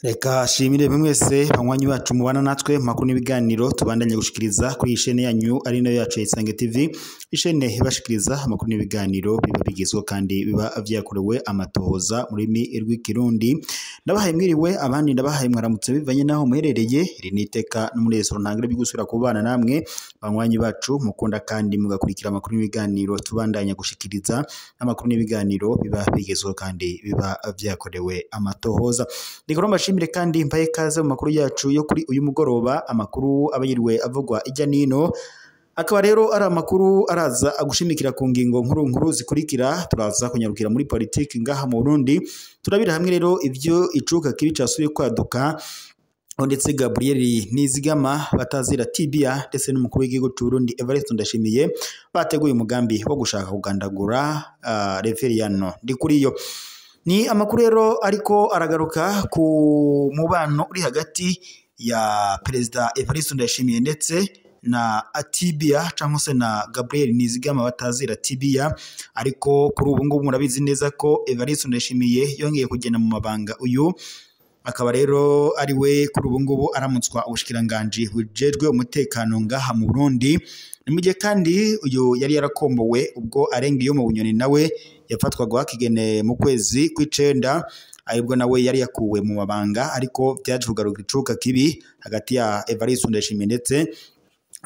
Reka shimire mwese banywanyi bacu mubana natwe makuru n'ibiganiro tubandanye gushikiriza kuri ishene yanyu ari nayo yacu Isange TV, ishene ibashikiriza amakuru n'ibiganiro biba bigizwe kandi biba vyakorewe amatohoza mu rurimi rw'ikirundi. Ndabahaye mwiriwe abandi ndabahaye mwaramutse bivanye naho muherereye. Iri niteka n'umunezero ntangire bigusubira kubana namwe banywanyi bacu mukunda kandi mugakurikira amakuru n'ibiganiro tubandanya gushikiriza amakuru n'ibiganiro biba bigezweho kandi biba vyakorewe amatohoza. Ndikoromba shimire kandi mbaye kaze mu makuru yacu yo kuri uyu mugoroba, amakuru abayiriwe avugwa ijya nino, akaba rero ari amakuru araza agushimikira ku ngingo nkuru nkuru zikurikira. Turaza kunyarukira muri politiki ngaha mu Burundi, turabira hamwe rero ivyo icuka kibi casuye kwaduka ndetse Gabriel Nizigama batazira Tibia ndetse n'umukuru w'igihugu cy'u Burundi Evariste Ndashimiye bateguye umugambi wo gushaka kugandagura Reveriyano Ndikuriyo. Ni amakuru rero ariko aragaruka ku mubano uri hagati ya Perezida Evariste Ndayishimiye ndetse na Atibia cyangwa se na Gabriel Nizigama batazira Tibia, ariko kuri ubu ngubu murabizi neza ko Evariste Ndayishimiye yongeye kugenda mu mabanga. Uyu akaba rero ari we kuri ubu ngubu aramutswa ubushikiranganje bujejwe umutekano ngaha mu Burundi. Ni mu gihe kandi uyu yari yarakombowe ubwo arenga iyo mu Bunyoni nawe yafatwaga kigene mu kwezi kw'icenda, aribwo nawe yari yakuwe mu mabanga, ariko byaje kugaruka icuka kibi hagati ya Evariste Ndayishimiye ndetse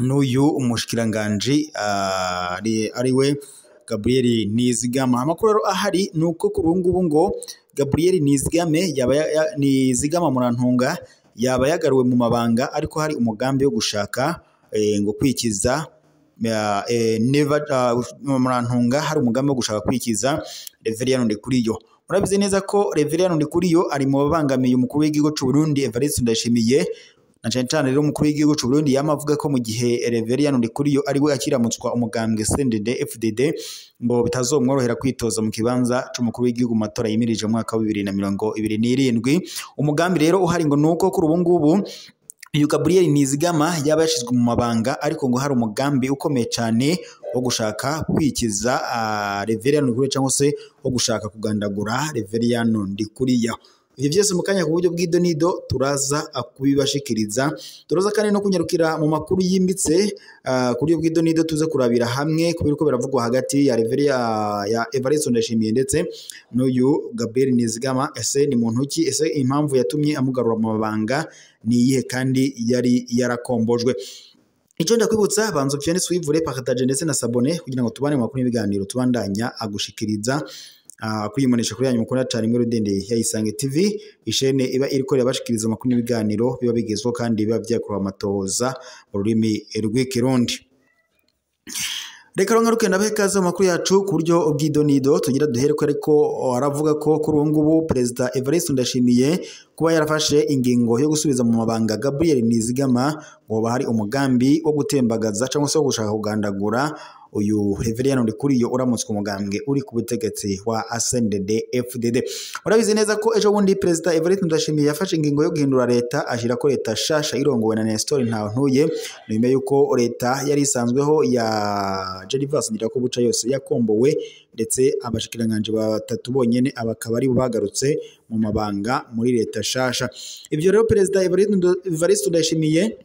n'uyu umushikiranganje ari we Gabriel Nizigama. Amakuru rero ahari nuko kuri ubu ngubu ngo Gabriel Nizigame yaba Nizigama Murantunga yaba yagaruwe mu mabanga, ariko hari umugambi wo gushaka ngo kwikiza Murantunga, hari umugambi wo gushaka kwikiza Reveriyano Ndikuriyo. Murabizi neza ko Reveriyano Ndikuriyo ari mu babangamiye umukuru w'igihugu cy'u Burundi Evariste Ndayishimiye, na cyane cyane rero umukuru w'igihugu cy'u Burundi yama avuga ko mu gihe Reveriyano Ndikuriyo ari we akiramutswa umugambwe CNDD FDD ngo bitazomworohera kwitoza mu kibanza c'umukuru w'igihugu mu matora yimirije mu mwaka wa 2027. Umugambi rero uhari ngo nuko kuri ubu ngubu uyu Gabriel Nizigama yaba yashizwe mu mabanga, ariko ngo hari umugambi ukomeye cyane wo gushaka kwikiza Reveriyano Ndikuriyo cyangwa se wo gushaka kugandagura Reveriyano Ndikuriyo. Ivyo vyose mu kanya ku buryo bw'idonido turaza kubibashikiriza. Turaza kandi no kunyarukira mu makuru yimbitse ku buryo bw'idonido, tuze kurabira hamwe kubera ko biravugwa hagati ya Reveria ya Evariste Ndayishimiye ndetse n'uyu Gabriel Nizigama. Ese ni muntu ki? Ese impamvu yatumye amugarura mu mabanga ni iyihe kandi yari yarakombojwe? Ico ndakwibutsa, banza upyone suivre, partage ndetse na sabone kugira ngo tubane mu makuru y'ibiganiro tubandanya agushikiriza kwiyimunisha kuri yanyu mukunda cyane imwe rudende ya Isange TV, ishene iba iriko irabashikiriza amakuru n'ibiganiro biba bigezweho kandi biba vyakorewe amatohoza mu rurimi rw'ikirundi. Reka ngaruke ndabahe ikaze mu makuru yacu ku buryo bw'idonido. Tugira duhere ko ariko aravuga ko kuri ubu ngubu Perezida Evariste Ndayishimiye kuba yarafashe ingingo yo gusubiza mu mabanga Gabriel Nizigama ngo hari umugambi wo gutembagaza cyangwa se wo gushaka kugandagura uyu Reveriyano Ndikuriyo uramutswe umugambwe uri ku butegetsi wa CNDD FDD. Urabizi neza ko ejo bundi Perezida Evariste Ndayishimiye yafashe ingingo yo guhindura leta, ashira ko leta shasha irongowe na Nestor Ntahontuye, nyuma yuko leta yari isanzweho ya Gervas Ndirakobuca yose yakombowe, ndetse abashikiranganje batatu bonyene abakaba ari bagarutse mu mabanga muri leta shasha. Ivyo rero Perezida Evariste Ndayishimiye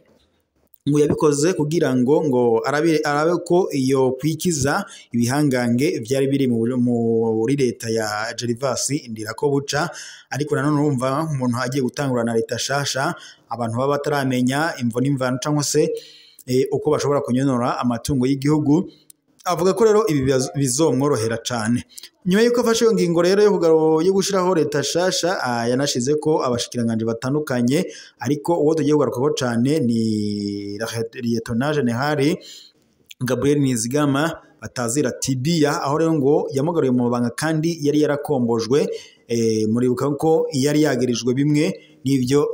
ngo yabikoze kugira ngo arabe ko iyo kwikiza ibihangange byari biri muri leta ya Gervas Ndirakobuca. Ariko nanone urumva umuntu agiye gutangura na leta shasha, abantu baba bataramenya imvo n'imvano cyangwa se uko bashobora kunyonora amatungo y'igihugu. Avuga ko rero ibi bizomworohera cyane. Nyuma yuko afashe iyo ngingo rero yo gushiraho leta shasha, yanashize ko abashikiranganje batandukanye, ariko uwo tugiye kugarukaho cyane ni Lieutenant General Gabriel Nizigama batazira Tibia, aho rero ngo yamugaruye mu mabanga kandi yari yarakombojwe. Muribuka ko yari yagirijwe bimwe n'ibyo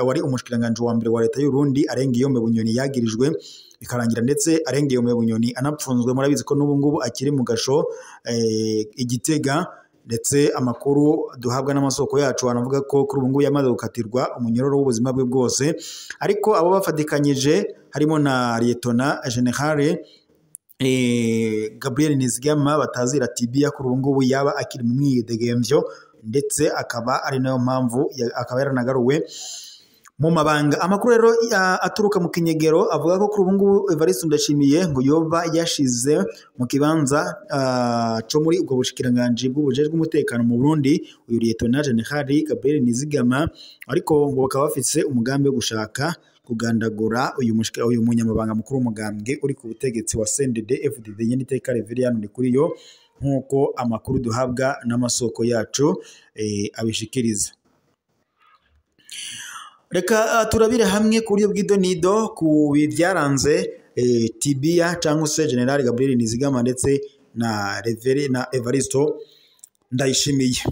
wari umushikiranganje wa mbere wa leta y'u Burundi arenga iyo Bunyoni yagirijwe, bikarangira ndetse arenga iyo Bunyoni anapfunzwe. Murabizi ko n'ubu ngubu akiri mu gasho Igitega, ndetse amakuru duhabwa n'amasoko yacu anavuga ko kuri ubu ngubu yamaze gukatirwa umunyororo w'ubuzima bwe bwose. Ariko abo bafatikanyije harimo na Lieutenant General Gabriel Nizigama batazira Tibia kuri ubu ngubu yaba akiri mu mwidegemvyo, ndetse akaba ari nayo mpamvu akaba yaranagaruwe mu mabanga. Amakuru rero aturuka mu kinyegero avuga ko kuri ubu ngubu Evariste Ndayishimiye ngo yoba yashize mu kibanza co muri ubwo bushikiranganji bw'ubujejwe umutekano mu Burundi uyu Lieutenant General Gabriel Nizigama, ariko ngo bakaba bafise umugambi wo gushaka kugandagura uyu munyamabanga mukuru w'umugambwe uri ku butegetsi wa CNDD FDD nyene iteka Reverien Ndikuriyo, nk'uko amakuru duhabwa n'amasoko yacu abishikiriza. Reka turabire hamwe ku buryo bw'idonido ku byaranze Tibia cyangwa se General Gabriel Nizigama ndetse na Reverien na Evaristo Ndayishimiye.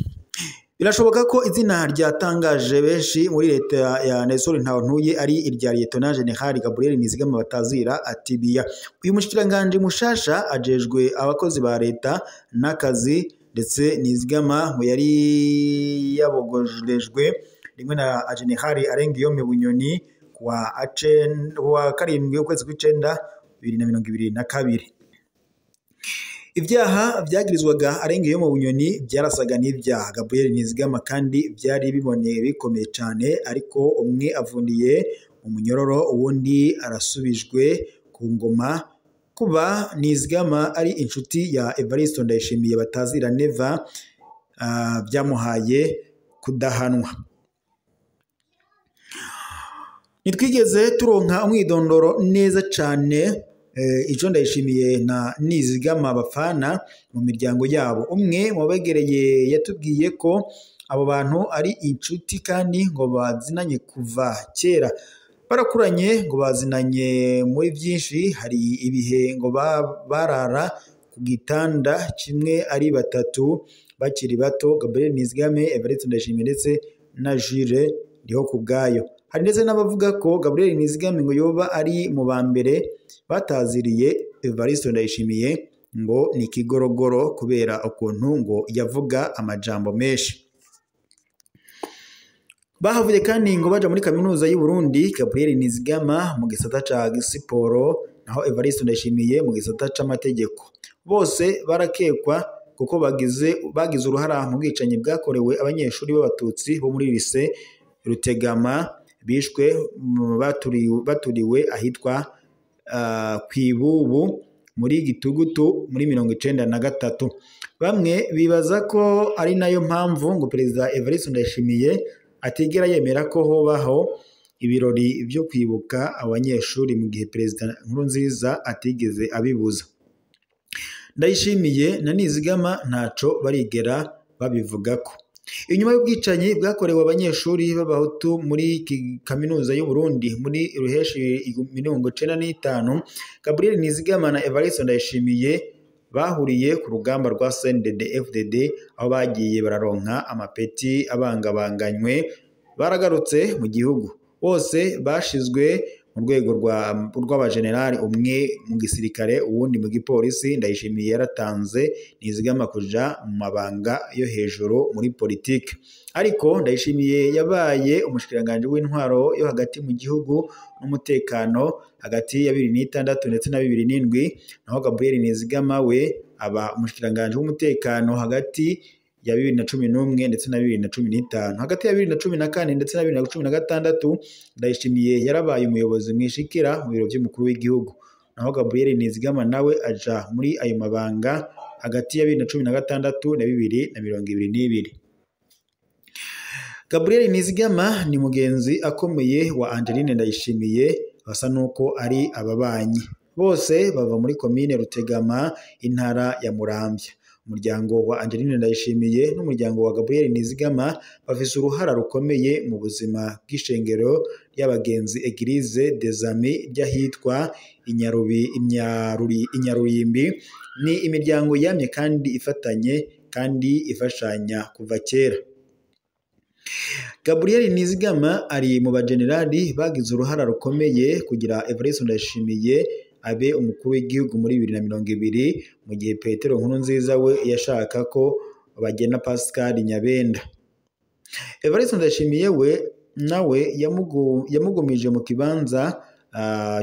Birashoboka ko izina ryatangaje benshi muri leta ya Nestor Ntawontuye ari irya Lieutenant General Gabriel Nizigama batazira Tibia. Uyu mushikiranganje mushasha ajejwe abakozi ba leta n'akazi, ndetse Nizigama ngo yari yabogorejwe rimwe na General Arengiyome Bunyoni kuwa 7 ukwezi kw'icenda 2022. Ibyaha byagirizwaga Arengiyome Bunyoni byarasaga n'ibyaha Gabriel Nizigama kandi byari biboneye bikomeye cyane, ariko umwe avundiye umunyororo uwundi arasubijwe ku ngoma. Kuba Nizigama ari inshuti ya Evaristo Ndayishimiye batazira Neva byamuhaye kudahanwa. Nitwigeze turonka umwidondoro neza cyane ico Ndayishimiye na Nizigama bafana mu miryango yabo. Umwe mu begereye yatubwiye ko abo bantu ari inshuti kandi ngo bazinanye kuva kera, barakuranye ngo bazinanye muri byinshi. Hari ibihe ngo barara ku gitanda kimwe ari batatu bakiri bato, Gabriel Nizigame, Evariste Ndayishimiye ndetse na Jules Ndihokubwayo. Hari ndetse n'abavuga ko Gabriel Nizigame ngo yoba ari mu ba mbere bataziriye Evariste Ndayishimiye ngo ni kigorogoro kubera ukuntu ngo yavuga amajambo menshi. Bahavuye kandi ngo baja muri kaminuza y'u Burundi, Gabriel Nizigama mu gisata ca siporo naho Evariste Ndayishimiye mu gisata c'amategeko. Bose barakekwa kuko bagize uruhara mu bwicanyi bwakorewe abanyeshuri b'abatutsi bo muri lycée Rutegama bishwe baturiwe ahitwa Kwibubu muri Gitugutu muri 1993. Bamwe bibaza ko ari nayo mpamvu ngo Perezida Evariste Ndayishimiye atigera yemera ko hobaho ibirori byo kwibuka abanyeshuri mu gihe Perezida Nkurunziza atigeze abibuza. Ndayishimiye na Nizigama ntaco barigera babivugako. Inyuma y'ubwicanyi bwakorewe abanyeshuri b'abahutu muri kaminuza y'u Burundi muri Ruheshi 1995, Gabriel Nizigama na Evariste Ndayishimiye bahuriye ku rugamba rwa CNDD FDD aho bagiye bararonka amapeti abangabanganywe. Baragarutse mu gihugu bose bashizwe mu rwego rw'abajenerali, umwe mu gisirikare uwundi mu gipolisi. Ndayishimiye yaratanze Nizigama kuja mu mabanga yo hejuru muri politike, ariko Ndayishimiye yabaye umushikiranganje w'intwaro yo hagati mu gihugu n'umutekano hagati ya 2006 ndetse na 2007, naho Gabriel Nizigama we aba umushikiranganje w'umutekano hagati ya 2011 ndetse na 2015. Hagati ya 2014 ndetse na 2016 Ndayishimiye yarabaye umuyobozi mwishikira mu biro by'umukuru w'igihugu, naho Gabriel Nizigama nawe aja muri ayo mabanga hagati ya 2016 na 2022. Gabriel Nizigama ni mugenzi akomeye wa Angeline Ndayishimiye, basa nuko ari ababanyi. Bose bava muri komine Rutegama intara ya Muramvya. Umuryango wa Angeline Ndayishimiye n'umuryango wa Gabriel Nizigama bafise uruhara rukomeye mu buzima bw'ishengero ry'abagenzi Eglise des Amis ry'ahitwa Inyarurimbi. Ni imiryango yamye kandi ifatanye kandi ifashanya kuva kera. Gabriel Nizigama ari mu bajenerali bagize uruhara rukomeye kugira Evariste Ndayishimiye abe umukuru w'igihugu muri 2020, mu gihe Petero Nkurunziza we yashaka ko bagena Pascal Nyabenda. Evariste Ndayishimiye we nawe yamugumije mu kibanza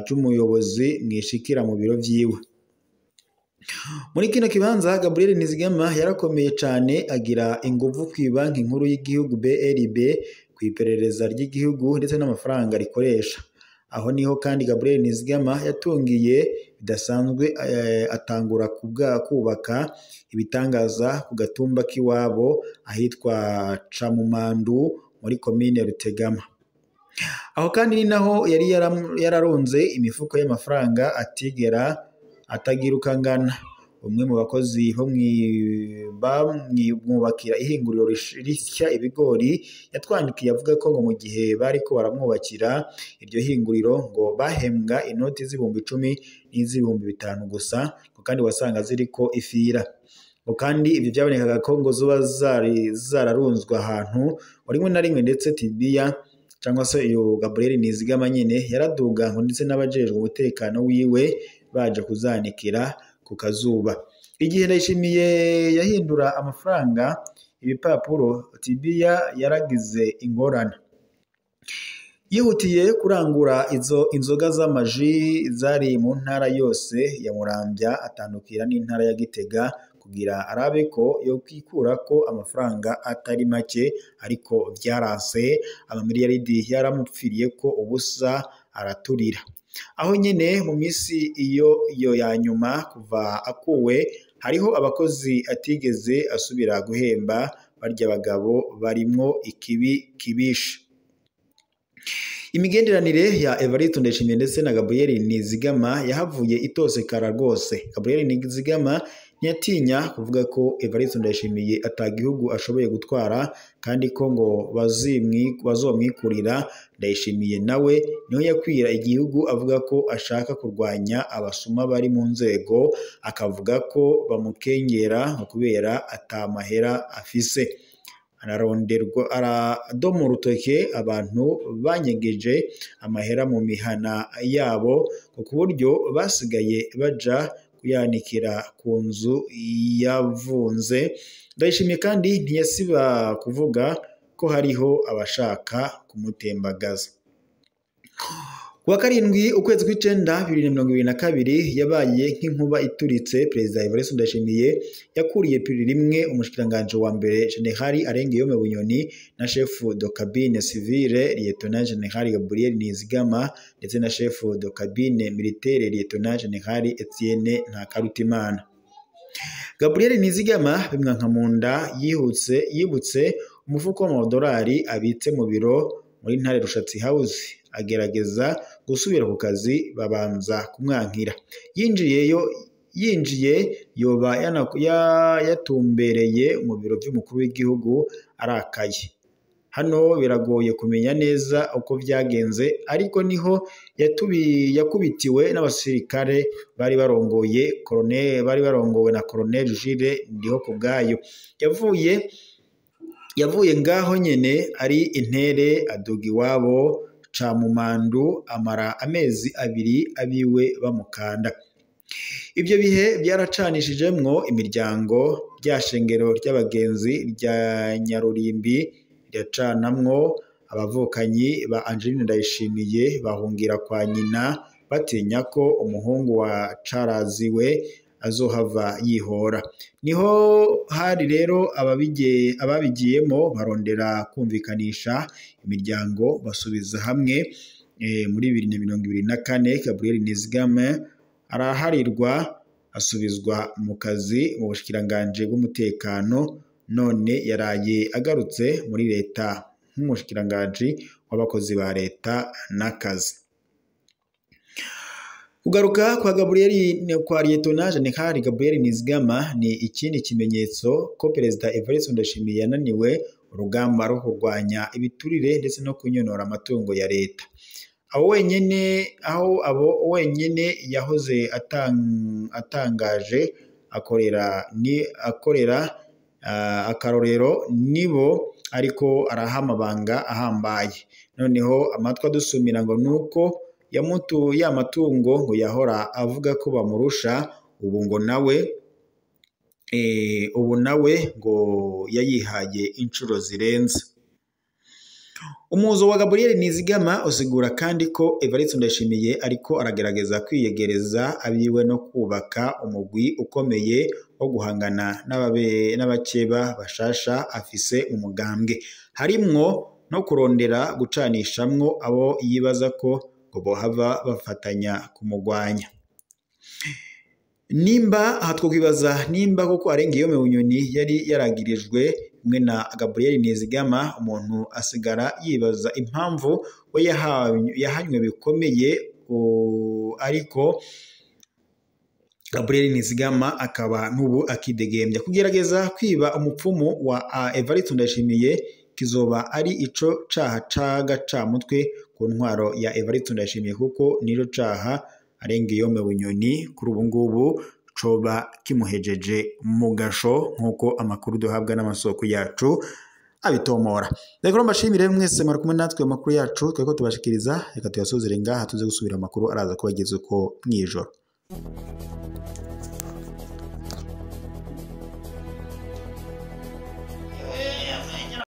cy'umuyobozi mwishikira mu biro vyiwe. Muri kino kibanza Gabriel Nizigama yarakomeye cane, agira inguvu kw'ibanki nkuru y'igihugu BRB, kw'iperereza ry'igihugu ndetse n'amafaranga rikoresha. Aho niho kandi Gabriel Nizigama yatungiye bidasanzwe, atangura kubaka ibitangaza ku gatumba k'iwabo ahitwa Camumandu muri komine Rutegama. Aho kandi ni naho yari yararunze imifuko y'amafaranga atigera atagira uko angana. Umwe mu bakozi bo bamwubakira ihinguriro risya ibigori yatwandikiye avuga ko ngo mu gihe bariko baramwubakira iryo hinguriro ngo bahembwa inoti z'ibihumbi 10 n'iz'ibihumbi 5 gusa, ngo kandi wasanga ziriko ifira. Ngo kandi ibyo byabonekaga ko ngo zoba zari zararunzwe ahantu rimwe na rimwe, ndetse Tibiya cyangwa se uyu Gabriel Nizigama nyene yaraduga ngo ndetse n'abajejwe umutekano wiwe baje kuzanikira ku kazuba. Igihe Ndayishimiye yahindura amafaranga ibipapuro, Tibiya yaragize ingorane. Yihutiye kurangura izo inzoga z'amaji zari mu ntara yose ya Muramvya, atandukira n'intara ya Gitega kugira arabe ko yokwikurako amafaranga atari make, ariko vyaranse, amamiliyaridi yaramupfiriyeko ubusa araturira. Aho nyene mu misi iyo ya nyuma kuva akuwe, hariho abakozi atigeze asubira guhemba, barya bagabo barimwo ikibi kibishe. Imigenderanire ya Evariste Ndayishimiye ndetse na Gabriel Nizigama yahavuye itosekara rwose. Gabriel Nizigama ntiyatinya kuvuga ko Evariste Ndayishimiye ata gihugu ashoboye gutwara, kandi ko ngo bazomwikurira. Ndayishimiye nawe niho yakwira igihugu avuga ko ashaka kurwanya abasuma bari mu nzego, akavuga ko bamukengera ngo kubera atamahera afise. Araronderwa, aradoma urutoke abantu banyegeje amahera mu mihana yabo, ngo ku buryo basigaye baja kuyanikira ku nzu yavunze. Ndayishimiye kandi ntiyasiba kuvuga ko hariho abashaka kumutembagaza. Kuwa 7 ukwezi kw'icenda 2022 yabaye nk'inkuba ituritse. Perezida Evariste Ndayishimiye yakuriye piri rimwe umushikiranganji wa mbere General Alain Bunyoni na chef de cabine civile Lieutenant General Gabriel Nizigama ndetse na chef de cabine militaire Lieutenant General Etienne Ntakarutimana. Gabriel Nizigama bimwankamunda yibutse umufuko w'amadolari abitse mu biro muri Ntare Rushatsi House, agerageza gusubira ku kazi babanza kumwankira. Yinjiye yoba yatumbereye mu biro by'umukuru w'igihugu arakaye. Hano biragoye kumenya neza uko vyagenze, ariko niho yakubitiwe n'abasirikare bari barongoye colonel, bari barongowe na Colonel Jules Ndihokubwayo. Yavuye ngaho nyene ari intere, aduga iwabo Camumandu, amara amezi 2 abiwe bamukanda. Ibyo bihe byaracanishijemwo imiryango, rya shengero ry'abagenzi rya Nyarurimbi riracanamwo, abavukanyi ba Angeline Ndayishimiye bahungira kwa nyina batinya ko umuhungu wa Caraziwe azohava yihora. Niho hari rero ababigiyemo barondera kumvikanisha imiryango basubiza hamwe. Muri 2024 Gabriel Nizigama araharirwa asubizwa mu kazi mu bushikiranganji bw'umutekano, none yaraye agarutse muri leta nk'umushikiranganji w'abakozi ba leta n'akazi. Kugaruka kwa Gabriel kwa Lieutenant General Gabriel Nizigama ni ikindi kimenyetso ko Perezida Evariste Ndayishimiye yananiwe urugamba rwo kurwanya ibiturire ndetse no kunyonora amatungo ya leta. Aho abo wenyene yahoze atangaje akorera akarorero nibo ariko arahamabanga ahambaye. Noneho amatwi adusumira ngo nuko ya matungo ngo yahora avuga ko bamurusha, ubu ngo nawe ubu nawe ngo yayihaye inshuro zirenze. Umuzo wa Gabriel Nizigama usigura kandi ko Evariste Ndayishimiye ariko aragerageza kwiyegereza abiwe no kubaka umugwi ukomeye wo guhangana n'abakeba bashasha afise umugambwe, harimwo no kurondera gucanishamwo abo yibaza ko ngo bohava bafatanya kumugwanya. Nimba aha twokwibaza nimba koko Arengiyome Bunyoni yari yaragirijwe mwe na Gabriel Nizigama, umuntu asigara yibaza impamvu we yahanywe bikomeye, ariko Gabriel Nizigama akaba n'ubu akidegembya. Kugerageza kwiba umupfumu wa Evariste Ndayishimiye kizoba ari ico caha c'agacamutwe ku ntwaro ya Evariste Ndayishimiye, kuko nico caha Arengiyome Bunyoni kuri ubu ngubu coba kimuhejeje mu gasho, nk'uko amakuru duhabwa n'amasoko yacu abitomora. Reka mbashimire mwese mwari kumwe natwe amakuru yacu twariko tubashikiriza, reka tuyasozere ngaha tuze gusubira amakuru araza kubageza uko mw'ijoro.